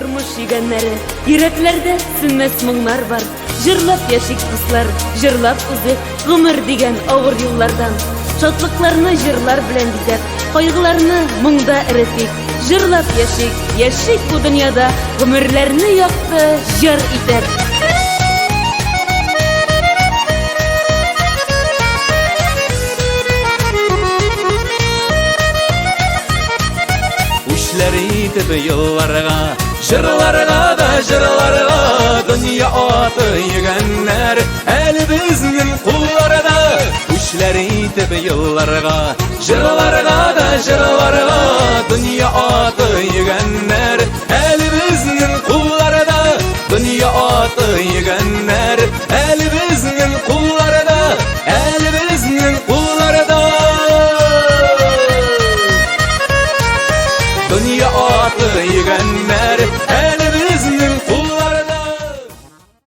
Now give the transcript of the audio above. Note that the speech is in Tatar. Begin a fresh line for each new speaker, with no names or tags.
Тормыш йөгәннәре, йөрәкләрдә сүнмәс моңнар бар. Җырлап яшик, дуслар, җырлап узыйк гомер дигән авыр юллардан. Шатлыкларны җырлар белән бизәп, кайгыларны моңда эретик. Җырлап яшик, яшик бу дөньяда, гомерләрне якты җыр итеп.
Үчләр итеп елларга, җырларга да җырларга, дөнья аты йөгәннәр әле безнең кулларда. Үчләр итеп елларга, җырларга да җырларга, дөнья аты йөгәннәр.